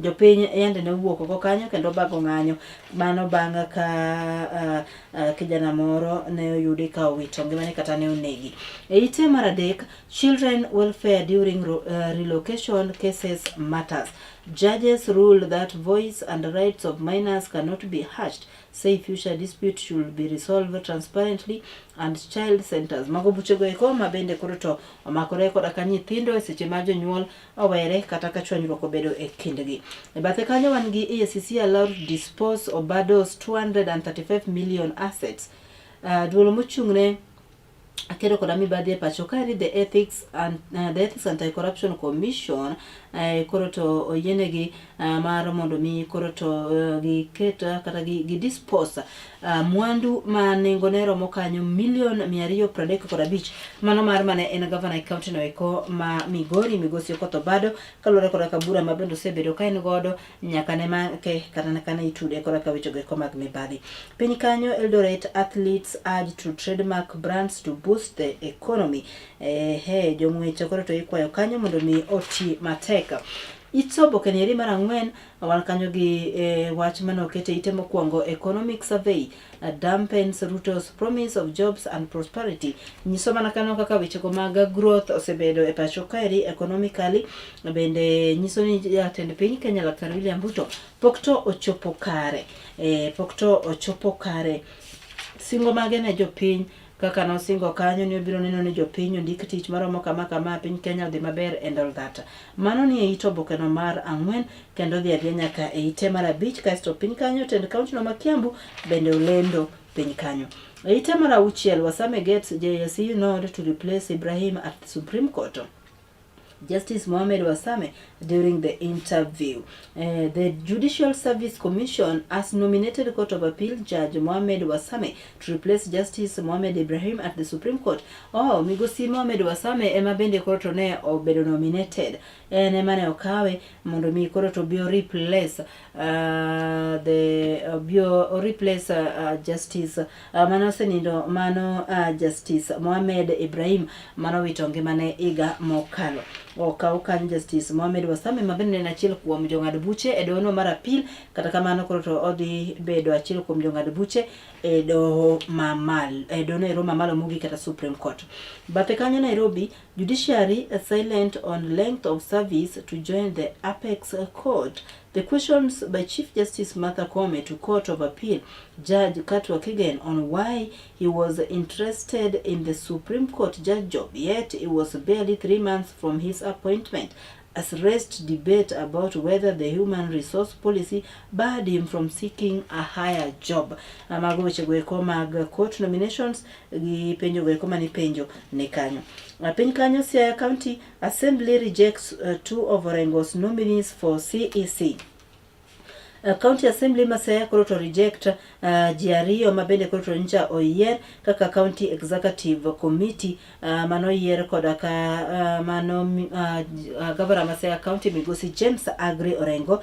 Jopiny yande ne owuok oko kanyo kendo bago ng'anyo mano bang' ka kijana moro ne oyudi ka owito ngimane kata ne onegi. E ite mar adek, children welfare during relocation cases matters. Judges rule that voice and rights of minors cannot be hushed, say future dispute should be resolved transparently and child centers. Mago buchego eko ma bende koro to omakore koda ka nyithindo e seche ma jonyuol owere kata ka chwanyruok obedo e kindgi. E bathe kanyo wan gi EACC allowed to dispose Obado's 235 million assets. Duol mochung'ne kedo koda mibadhi e pacho kaeri, the Ethics Anti-Corruption Commission, koro to oyienegi mar mondo mi koro to giket kata gi dispose mwandu ma nengone romo kanyo milion 235, mano mar mane en gavana e kaunti no eko ma Migori, Migosi Okoth Obado, kaluwore koda ka bura ma bende osebedo ka en godo nyaka ne make kata ka ne itude koda ka wechego eko mag mibadhi. Piny kanyo, Eldoret athletes urge to trademark brands to boost the economy. Ehe, jong'wech koro to ikwayo kanyo mondo mi oti matek. It oboke ni eri mar ang'wen, wan kanyo gi wach mane oket e ite mokwongo: economic survey dampens Ruto's promise of jobs and prosperity. Nyiso mana kano kaka wechego mag growth osebedo e pacho kaeri economically. Bende nyiso ni jatend piny Kenya, Laktar William Ruto, pok to ochopo kare, pok to ochopo kare singo mage ne jopiny, kaka nosingo kanyo ni obiro neno ni jopiny ondik tich maromo kama kama, piny Kenya odhi maber and all that. Mano ni e it obokeno mar ang'wen kendo dhi adhiya nyaka e ite mar abich. Kaeto piny kanyo, tend kaunti no ma Kiambu bende olendo piny kanyo. E ite mar auchiel, Wasame gets JSC nod to replace Ibrahim at the Supreme Court. Justice Mohamed Wasame during the interview. The Judicial Service Commission has nominated Court of Appeal Judge Mohamed Wasame to replace Justice Mohamed Ibrahim at the Supreme Court. Oh, Migosi Mohamed Wasame ema bende koro to ne obedo nominated. En ema ne okawe mondo mi koro to bi replace the bi replace Justice mano osenindo, mano Justice Mohamed Ibrahim mano wito ngimane higa mokalo. Okaw kanyo Justice Mohamed Wasame, ma bende en achiel kuom jong'ad buche e doho mar appeal. Kata kamano, koro to odhi bedo achiel kuom jong'ad buche e doho mamalo, e doho ero mamalo mogik kata Supreme Court. Bathe kanyo, Nairobi Judiciary silent on length of service to join the Apex Court. The questions by Chief Justice Martha Koome to Court of Appeal Judge Katwa Kigen on why he was interested in the Supreme Court judge job, yet it was barely 3 months from his appointment, has raised debate about whether the human resource policy barred him from seeking a higher job. Mago wechego eko mag court nominations gi penjo go eko manipenjo ne kanyo. Piny kanyo, Siaya County Assembly rejects two of Orengo's nominees for CEC. County Assembly ma Siaya koro to reject ji ariyo ma bende koro to nyocha oyier kaka County Executive Committee, manoyier koda ka mano Governor ma Siaya County, Migosi James Aggrey Orengo,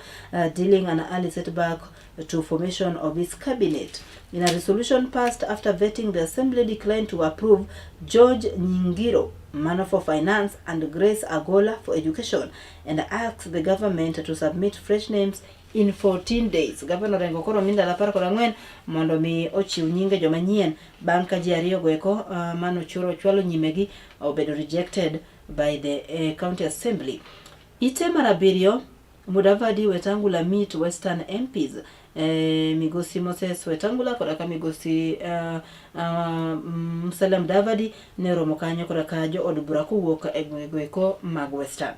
dealing an early setback to formation of his cabinet. In a resolution passed after vetting, the Assembly declined to approve George Nyingiro Mano for Finance and Grace Agola for Education and asked the government to submit fresh names in 14 days. Governor Orengo koro mi ndalo 14 mondo mi ochiw nyinge joma nyien bang' ka ji ariyo go eko manochuro chwalo nyimegi obedo rejected by the county assembly. Ite mar abiriyo, Mudavadi, Wetangula meet Western MPs. Migosi Moses Wetangula koda ka Migosi Musalia Mudavadi ne oromo kanyo koda ka jo od bura kowuok e gwenge eko mag Western.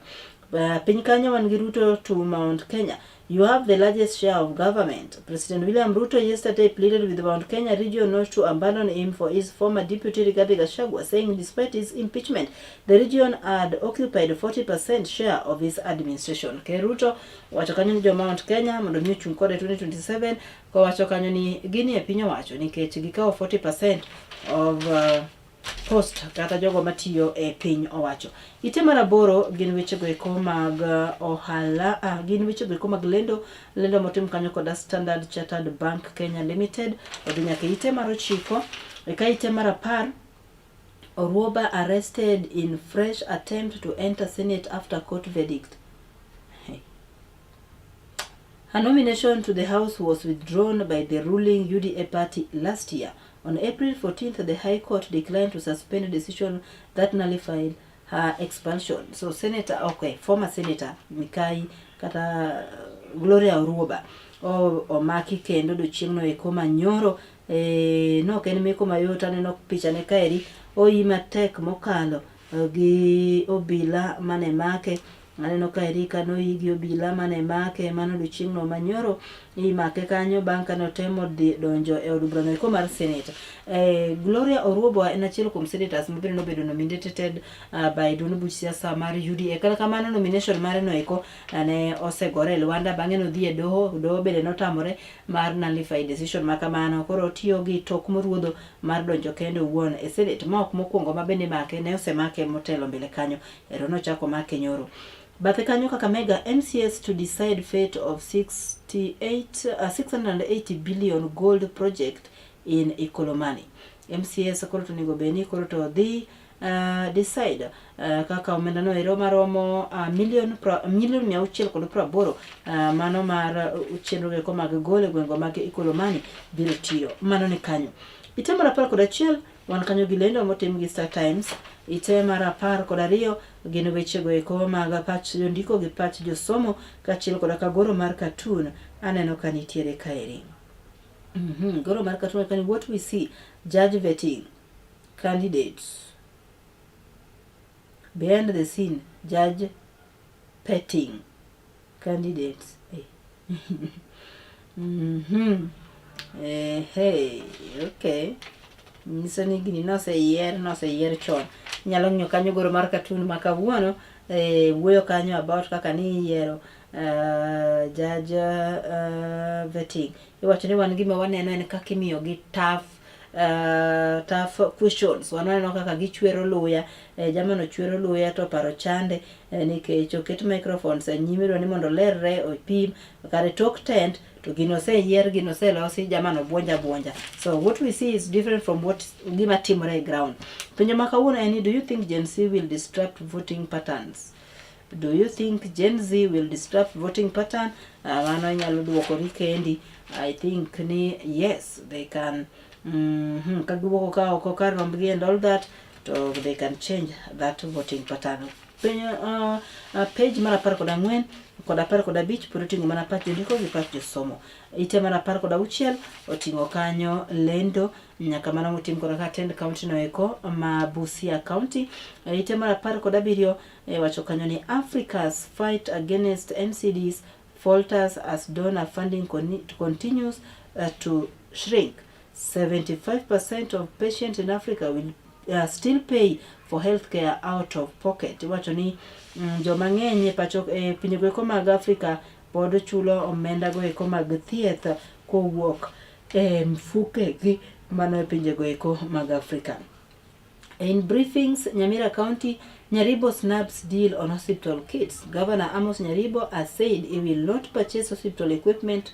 Piny kanyo wan gi Ruto to Mount Kenya: "You have the largest share of government." President William Ruto yesterday pleaded with the Mount Kenya region not to abandon him for his former deputy Rigathi Gachagua, saying despite his impeachment, the region had occupied 40% share of his administration. Ker Ruto wacho kanyo ni jo Mount Kenya mondo mi ochung' kode 2027, kowacho kanyo ni gini e piny owacho nikech gikawo 40% of post kata jogo matiyo e piny owacho. Ite mar aboro gin wechego eko mag ohala, gin wechego eko mag lendo, lendo motim kanyo koda Standard Chartered Bank Kenya Limited. Odhi nyaka ite mar ochiko, eka ite mar 10: Orwoba arrested in fresh attempt to enter Senate after court verdict. Hey. Her nomination to the House was withdrawn by the ruling UDA party last year. On April 14th, the High Court declined to suspend a decision that nullified her expulsion. So Senator, okay, former Senator Mikai kata Gloria Oruoba omaki kendo odiochieng'no eko manyoro e, no ok en meko mayot aneno pichane kaeri oyi matek mokalo gi obila mane make Aneno ka Erika noyi gi obila mane make mano odiochieng'no manyoro imake kanyo bang' kane otemo dhi donjo e od burano eko mar Senate. Gloria Oruobo en achiel kuom senators ma bende nobedo nominated by duond buch siasa mar UDA. Kata kamano nomination mare no eko ne osegore e lwanda bang'e nodhi e doho, doho bende notamore mar nullify decision ma kamano. Koro otiyo gi tok moruodho mar donjo kende owuon e Senate. Ma ok mokwongo ma bende imake, ne osemake motelo mbele kanyo. Ero nochako make nyoro. Bathe kanyo Kakamega MCS to decide fate of 680 billion gold project in Ikolomani. MCS koro to onego bed ni koro to dhi decide kaka omenda no ero maromo million 680 mano mar chenro eko mag gol e gwenge mag Ikolomani biro tiyo. Mano ni kanyo. Ite mar 11 Wan kanyo gi lendo motim gi Star Times. Ite mar 12 gin wechego eko mag pach jondiko gi pach josomo kaachiel koda ka goro mar cartoon aneno ka nitiere kaeri. Goro mar cartoon kani what we see judge vetting candidates behind the scene judge petting candidates. Hey, okay. Nyiso ni gini noseyier, noseyier chon. Inyalo ng'iyo kanyo goro mar cartoon ma kawuono, wuoyo kanyo about kaka niyiero judge vetting. Iwacho ni wan gima waneno en kaka imiyogi tough questions. Wan waneno kaka gichwero luya, jamano chwero luya to paro chande nikech oket microphones e nyime idwa ni mondo olerre, opim, kare tok tent to gino oseyier, gino oselosi, jamano buonjo abuonja. So what we see is different from what gima timore e ground. Penjo ma kawuono en ni do you think Gen Z will disrupt voting patterns? Do you think Gen Z will disrupt voting pattern? Mano inyalo duokori kendi. I think ni yes, they can. Ka giwuok ka oko kar rombgi and all that, to they can change that voting pattern. Page mar 14 kod 15 pod oting'o mana pach jondiko gi pach josomo. Ite mar 16 oting'o kanyo lendo nyaka mana motim koda ka tend county no eko ma Busia County. Ite mar 17 wacho kanyo ni Africa's fight against NCDs falters as donor funding continues to shrink. 75% of patients in Africa will still pay for healthcare out of pocket. Iwacho ni joma ng'eny e pacho e pinje eko mag Afrika pod chulo omenda go eko mag thieth kowuok e mfukegi mano e pinje go eko mag Afrika. In briefings, Nyamira County, Nyaribo snubs deal on hospital kits. Governor Amos Nyaribo has said he will not purchase hospital equipment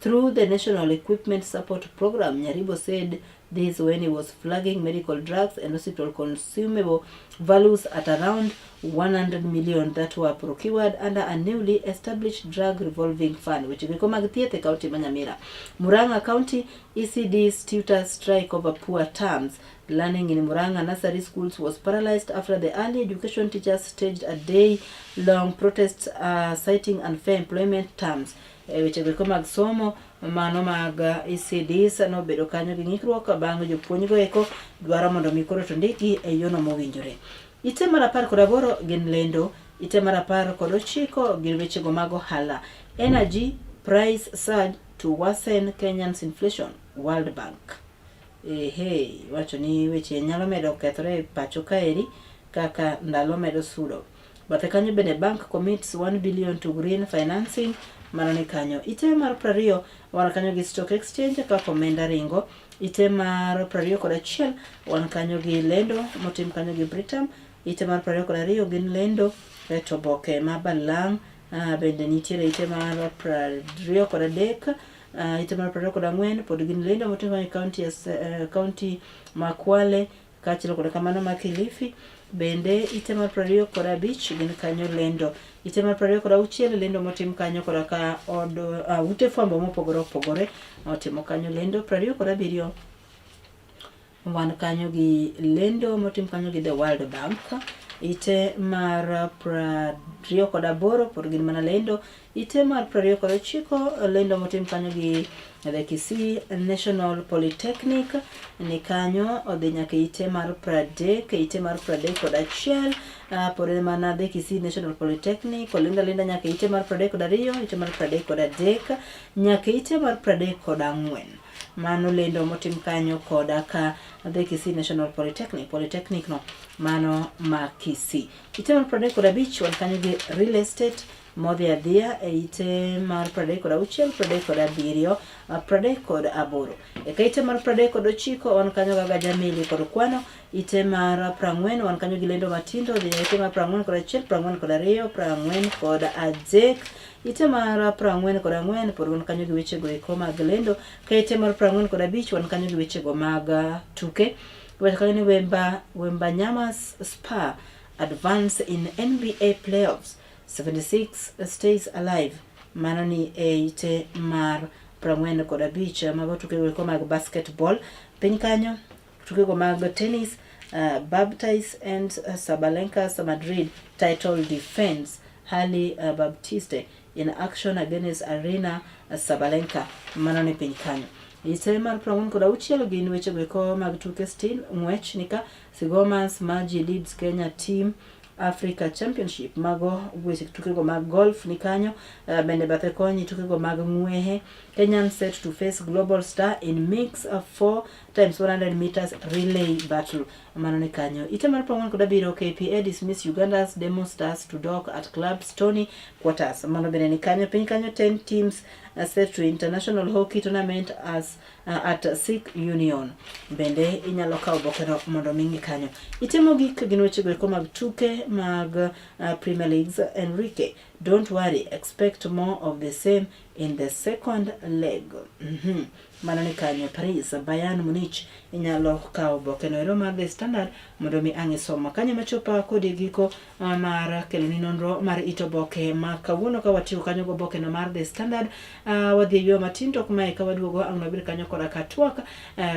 through the National Equipment Support Program. Nyaribo said this when he was flagging medical drugs and hospital consumable values at around 100 million that were procured under a newly established drug revolving fund, which go mag thieth e county ma Nyamira. Murang'a County, ECD's tutors strike over poor terms. Learning in Murang'a nursery schools was paralyzed after the early education teachers staged a day-long protest citing unfair employment terms. Weche go mag somo mano mag ECDs nobedo kanyo gi ng'ikruok bang' jopuonj go eko dwaro mondo mi koro to ndikgi e yono mowinjore. Ite mar 18 gin lendo, ite mar 19 gin weche go mag ohala. Energy price surge to worsen Kenyan's inflation, World Bank. Ehe, wacho ni weche nyalo medo kethore e pacho kaeri kaka ndalo medo sudo. Bathe kanyo bende bank commits 1 billion to green financing, mano ni kanyo. Ite mar 20 wan kanyo gi stock exchange kaka omenda ringo. Ite mar 21 wan kanyo gi lendo motim kanyo gi Britam. Ite mar 22 gin lendo e to oboke ma Balang' bende nitiere ite mar 23. Ite mar 24 pod gin lendo motim kanyo e county ma Kwale kaachiel kod kamano ma Kilifi. Bende ite mar 25 gin kanyo lendo. Ite mar 26 lendo motim kanyo koda ka od ute fwambo mopogore opogore otimo kanyo lendo. 27 wan kanyo gi lendo motim kanyo gi The World Bank. Ite mar 28 pod gin mana lendo. Ite mar 29 lendo motim kanyo gi The Kisii National Polytechnic ni kanyo odhi nyaka ite mar 30, ite mar 31 pod en mana The Kisii National Polytechnic olendo alenda nyaka ite mar 32, ite mar 33 nyaka ite mar 34. Mano lendo motim kanyo koda ka The Kisii National Polytechnic, Polytechnic no mano ma Kisii. Ite mar 35 wan kanyo gi real estate modhi adhiya e ite mar 36, 37, 38. Eka ite mar 39 wan kanyo gaga Jamili kod Kwano, ite mar 40 wan kanyo gi lendo matindo, odhi nyaka ite mar 41, 42, 43. Ite mar 44 pod wan kanyo gi wechego eko mag lendo, ka ite mar 45 wan kanyo gi wechego mag tuke. Iwacho kanyo ni Wemba Wembanyama's Spa advance in NBA playoffs 76 stays alive. Mano ni e ite mar 45 mago tukego eko mag basketball. Piny kanyo tukego mag tennis, Baptiste and Sabalenka's Madrid title defense Hailey Baptiste in action against Arina Sabalenka. Mano ni piny kanyo. Ite mar 46 gin wechego eko mag tuke stil ng'wech nika Sigomas Maji leads Kenya team Africa Championship. Mago weche tukego mag golf ni kanyo. Bende bathe koni tukego mag ng'wehe. Kenyan set to face global star in mix of 4 times 100 meters relay battle. Mano ni kanyo. Ite mar 47 KPA dismiss Uganda's Demo Stars to dock at club Stony Quarters. Mano bende ni kanyo. Piny kanyo 10 teams set to international hockey tournament as at Sikh Union. Bende inyalo kawo obokeno mondo mi ing'i kanyo. Ite mogik gin wechego eko mag tuke mag Premier Leagues. Enrique, don't worry, expect more of the same in the second leg. Mano ni kanyo Paris, Bayern Munich. Inyalo kawo obokeno ero mar The Standard mondo mi ang' isom. Kanyo machopa kodi giko mar keloni nonro mar it oboke ma kawuono ka watiyo kanyo go obokeno mar The Standard. Wadhi e yweyo matin tok mae ka waduogo ang' wabed kanyo koda ka twak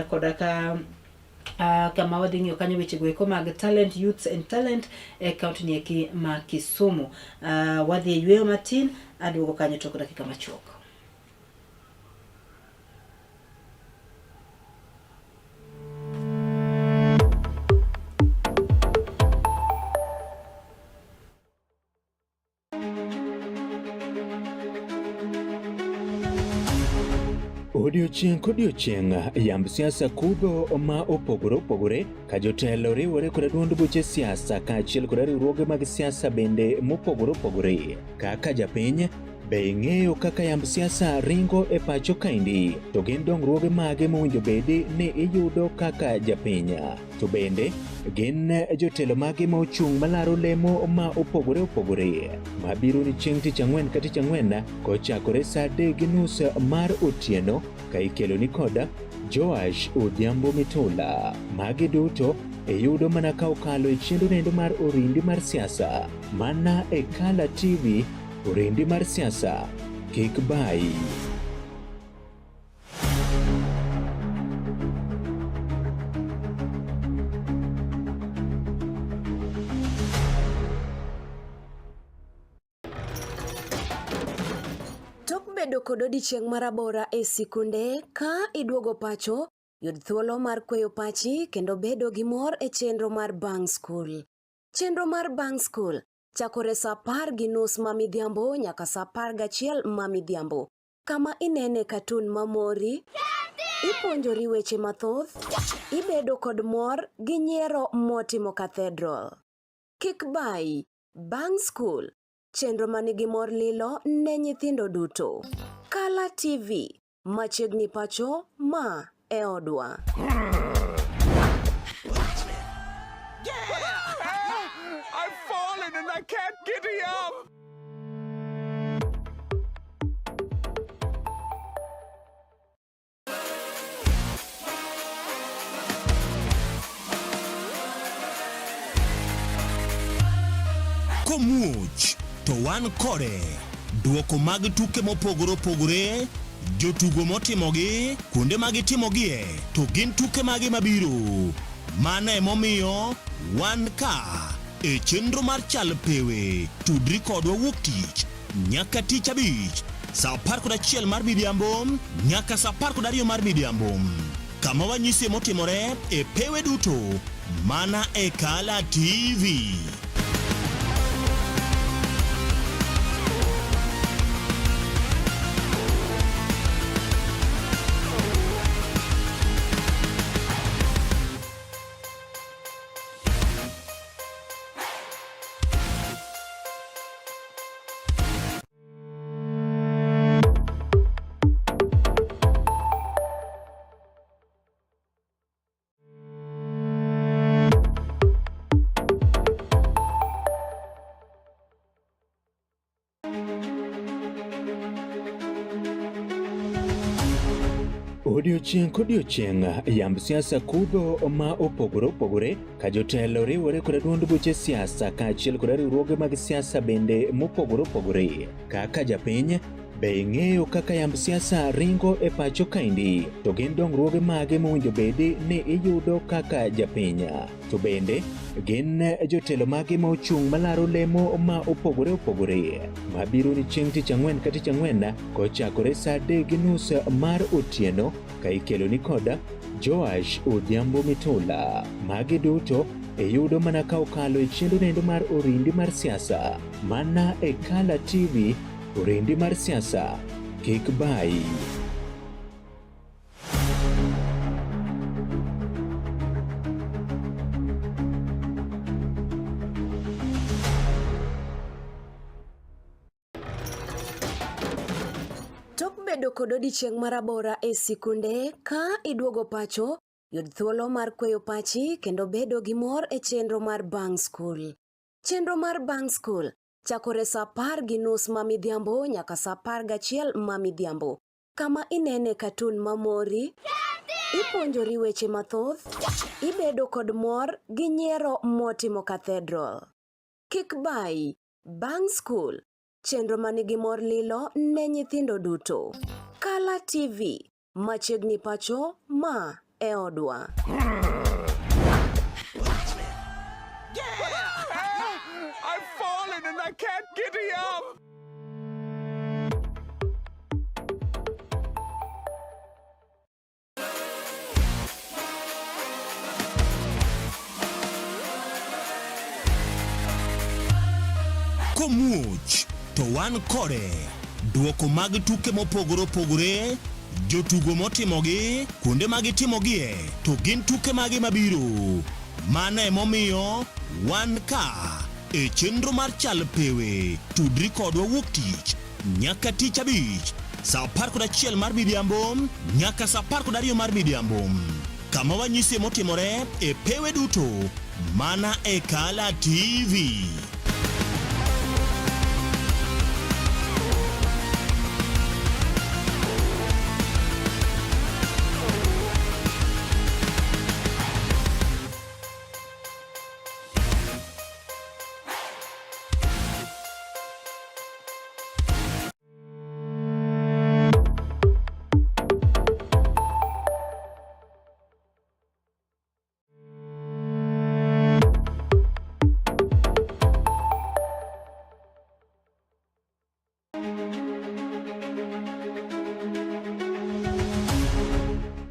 koda ka kama wadhi ng'iyo kanyo wechego eko mag talent, youths and talent e kaunti ni eki ma Kisumu. Wadhi e yweyo matin, aduogo kanyo tok dakika machuok. Odiochieng' kodiochieng' yamb siasa kudho ma opogore opogore ka jotelo riwore kod duond buche siasa kaachiel kod riwruoge mag siasa bende mopogore opogore. Kaka japiny, be ing'eyo kaka yamb siasa ringo e pacho kaendi? To gin dongruoge mage mowinjo bedi ni iyudo kaka japiny? To bende gin jotelo mage ma ochung' malaro lemo ma opogore opogore mabiro ni chieng' tich ang'wen ka tich ang'wen kochakore saa 3:30 mar otieno ka ikelo ni koda Joash Odhiambo Mitula. Magi duto iyudo mana ka okalo e chenro nendo mar Orindi mar siasa mana e Kala TV. Orindi mar siasa kik bayi. Tok bedo kod odiechieng' marabora e sikunde, ka iduogo pacho, yud thuolo mar kweyo pachi kendo bedo gi mor e chenro mar bang' skul. Chenro mar bang' skul chakore saa 10:30 ma midhiambo nyaka saa 11 ma midhiambo, kama inene katun mamori, ipuonjori weche mathoth, ibedo kod mor gi nyiero motimo cathedral. Kik bayi, bang' skul, chenro manigi mor lilo ne nyithindo duto. Kala TV, machiegni pacho, ma e odwa. I've fallen and I can't get up. Komuoch to wan kode. Duoko mag tuke mopogore opogore, jotugo motimogi, kuonde ma gitimogie, to gin tuke mage mabiro. Mano emomiyo wan ka e chenro mar Chal Pewe. Tudri kodwa wuok tich nyaka tich abich saa 11 mar midhiambo nyaka saa 12 mar midhiambo kama wanyisie motimore e pewe duto mana e Kala TV. Odiochieng' kodiochieng' yamb siasa kudho ma opogore opogore ka jotelo riwore kod duond buche siasa kaachiel kod riwruoge mag siasa bende mopogore opogore. Kaka japiny, be ing'eyo kaka yamb siasa ringo e pacho kaendi? To gin dongruoge mage mowinjo bedi ni iyudo kaka japiny? To bende gin jotelo mage ma ochung' malaro lemo ma opogore opogore mabiro ni chieng' tich ang'wen ka tich ang'wen kochakore saa 3:30 mar otieno ka ikelo ni koda Joash Odhiambo Mitula. Magi duto iyudo mana ka okalo e chenro nendo mar Orindi mar siasa mana e Kala TV. Orindi mar siasa kik bayi. Tok bedo kod odiechieng' marabora e sikunde, ka iduogo pacho, yud thuolo mar kweyo pachi kendo bedo gi mor e chenro mar Bang' Skul. Chenro mar Bang' Skul chakore saa 10:30 ma midhiambo nyaka saa 11 ma midhiambo, kama inene katun mamori, ipuonjori weche mathoth, ibedo kod mor gi nyiero motimo cathedral. Kik bayi, Bang' Skul, chenro manigi mor lilo ne nyithindo duto. Kala TV, machiegni pacho, ma e odwa. I've fallen and I can't get up. Komuoch to wan kode. Duoko mag tuke mopogore opogore, jotugo motimogi, kuonde ma gitimogie, to gin tuke mage mabiro. Mano emomiyo wan ka e chenro mar Chal Pewe. Tudri kodwa wuok tich nyaka tich abich saa 11 mar midhiambo nyaka saa 12 mar midhiambo kama wanyisie motimore e pewe duto mana e Kala TV.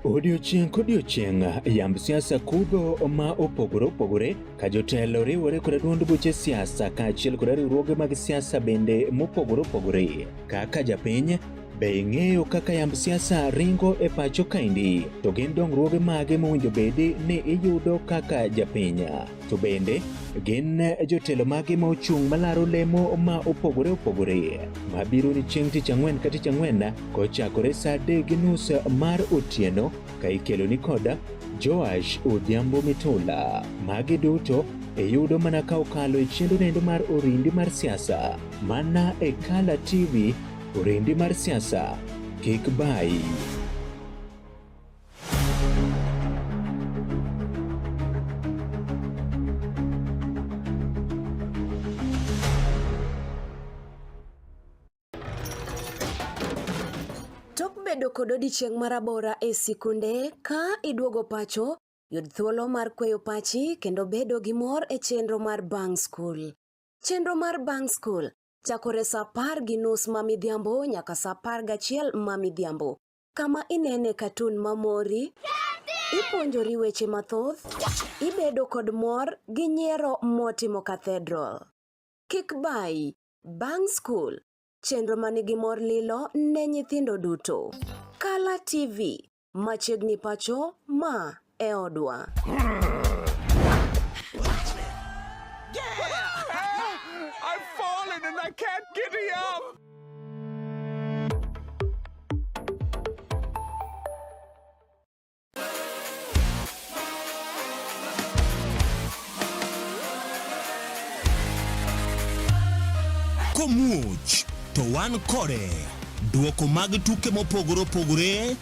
Odiochieng' kodiochieng' yamb siasa kudho ma opogore opogore ka jotelo riwore kod duond buche siasa kaachiel kod riwruoge mag siasa bende mopogore opogore. Kaka japiny, be ing'eyo kaka yamb siasa ringo e pacho kaendi? To gin dongruoge mage mowinjo bedi ni iyudo kaka japiny? To bende gin jotelo mage ma ochung' malaro lemo ma opogore opogore mabiro ni chieng' tich ang'wen ka tich ang'wen kochakore saa 3:30 mar otieno ka ikelo ni koda Joash Odhiambo Mitula. Magi duto iyudo mana ka okalo e chenro nendo mar Orindi mar siasa mana e Kala TV. Orindi mar siasa kik bayi. bedo kod odiechieng' marabora e sikunde, ka iduogo pacho, yud thuolo mar kweyo pachi kendo bedo gi mor e chenro mar bang' skul. Chenro mar bang' skul chakore sa 10:30 ma midhiambo nyaka sa 11 ma midhiambo, kama inene katun mamori, ipuonjori weche mathoth, ibedo kod mor gi nyiero motimo cathedral. Kik bayi, bang' skul chenro manigi mor lilo ne nyithindo duto. Kala TV, machiegni pacho, ma e odwa. I've fallen and I can't get up. Komuoch to wan kode. Duoko mag tuke mopogore opogore,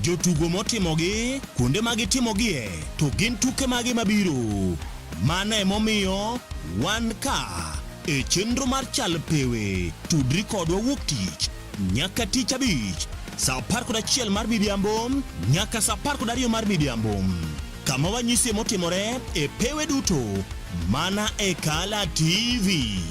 jotugo motimogi, kuonde ma gitimogie, to gin tuke mage mabiro. Mano emomiyo wan ka e chenro mar Chal Pewe. Tudri kodwa wuok tich nyaka tich abich saa 11 mar midhiambo nyaka saa 12 mar midhiambo, kama wanyisie motimore e pewe duto mana e Kala TV.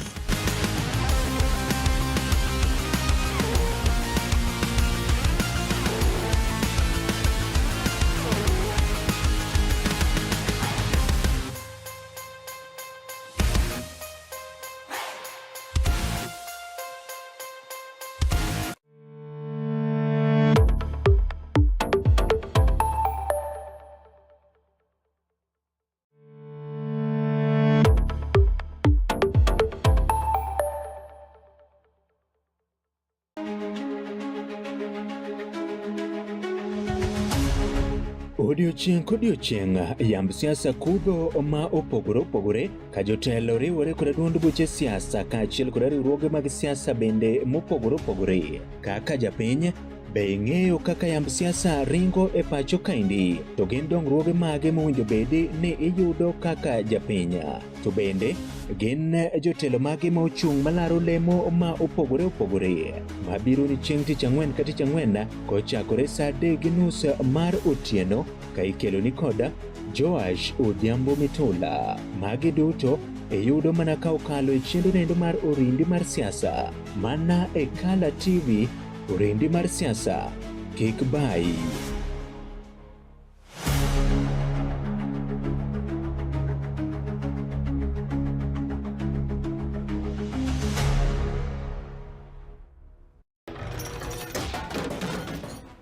Odiochieng' kodiochieng' yamb siasa kudho ma opogore opogore ka jotelo riwore kod duond buche siasa kaachiel kod riwruoge mag siasa bende mopogore opogore. Kaka japiny, be ing'eyo kaka yamb siasa ringo e pacho kaendi? To gin dongruoge mage mowinjo bedi ni iyudo kaka japiny? To bende gin jotelo mage ma ochung' malaro lemo ma opogore opogore mabiro ni chieng' tich ang'wen ka tich ang'wen kochakore saa 3:30 mar otieno ka ikelo ni koda Joash Odhiambo Mitula. Magi duto iyudo mana ka okalo e chenro nendo mar Orindi mar siasa mana e Kala TV. Orindi mar siasa kik bayi.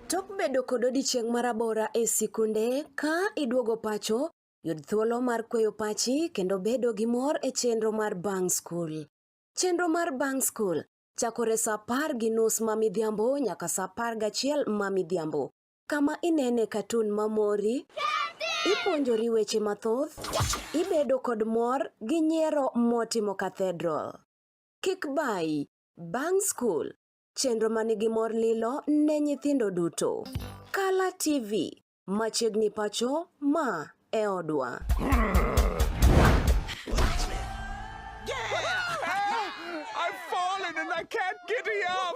Tok bedo kod odiechieng' marabora e sikunde, ka iduogo pacho, yud thuolo mar kweyo pachi kendo bedo gi mor e chenro mar bang' skul. Chenro mar bang' skul chakore sa 10:30 ma midhiambo nyaka sa 11 ma midhiambo, kama inene katun mamori, ipuonjori weche mathoth, ibedo kod mor gi nyiero motimo cathedral. Kik bayi, bang' skul, chenro manigi mor lilo ne nyithindo duto. Kala TV, machiegni pacho, ma e odwa. I've fallen and I can't get up.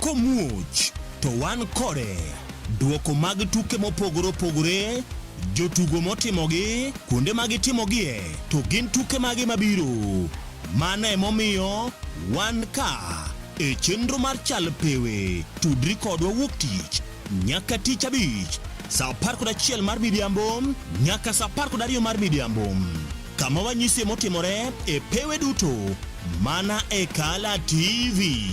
Komuoch to wan kode. Duoko mag tuke mopogore opogore, jotugo motimogi, kuonde ma gitimogie, to gin tuke mage mabiro. Mano emomiyo wan ka e chenro mar Chal Pewe. Tudri kodwa wuok tich nyaka tich abich saa 11 mar midhiambo nyaka saa 12 mar midhiambo, kama wanyisie motimore e pewe duto mana e Kala TV.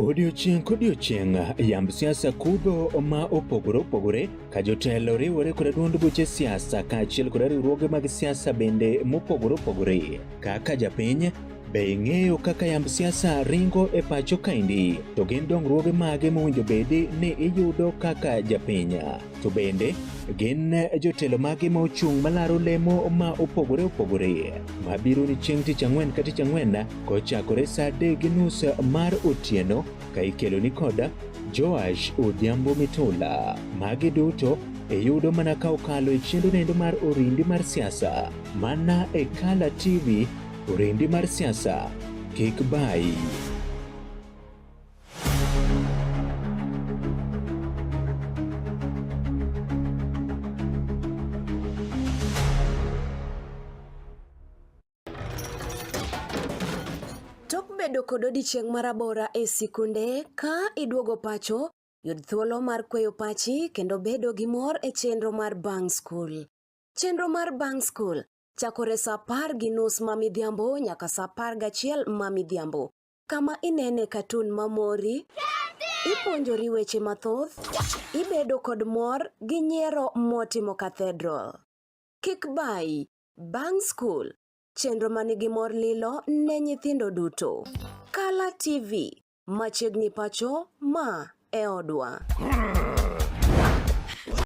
Odiochieng' kodiochieng' yamb siasa kudho ma opogore opogore ka jotelo riwore kod duond buche siasa kaachiel kod riwruoge mag siasa bende mopogore opogore. Kaka japiny, be ing'eyo kaka yamb siasa ringo e pacho kaendi? To gin dongruoge mage mowinjo bedi ni iyudo kaka japiny? To bende gin jotelo mage ma ochung' malaro lemo ma opogore opogore mabiro ni chieng' tich ang'wen ka tich ang'wen kochakore saa 3:30 mar otieno ka ikelo ni koda Joash Odhiambo Mitula. Magi duto iyudo mana ka okalo e chenro nendo mar Orindi mar siasa mana e Kala TV. Orindi mar siasa kik bayi. Tok bedo kod odiechieng' marabora e sikunde, ka iduogo pacho, yud thuolo mar kweyo pachi kendo bedo gi mor e chenro mar bang' skul. Chenro mar bang' skul chakore saa 10:30 ma midhiambo nyaka saa 11 ma midhiambo, kama inene katun mamori, ipuonjori weche mathoth, ibedo kod mor gi nyiero motimo cathedral. Kik bayi, bang' skul, chenro manigi mor lilo ne nyithindo duto. Kala TV, machiegni pacho, ma e odwa.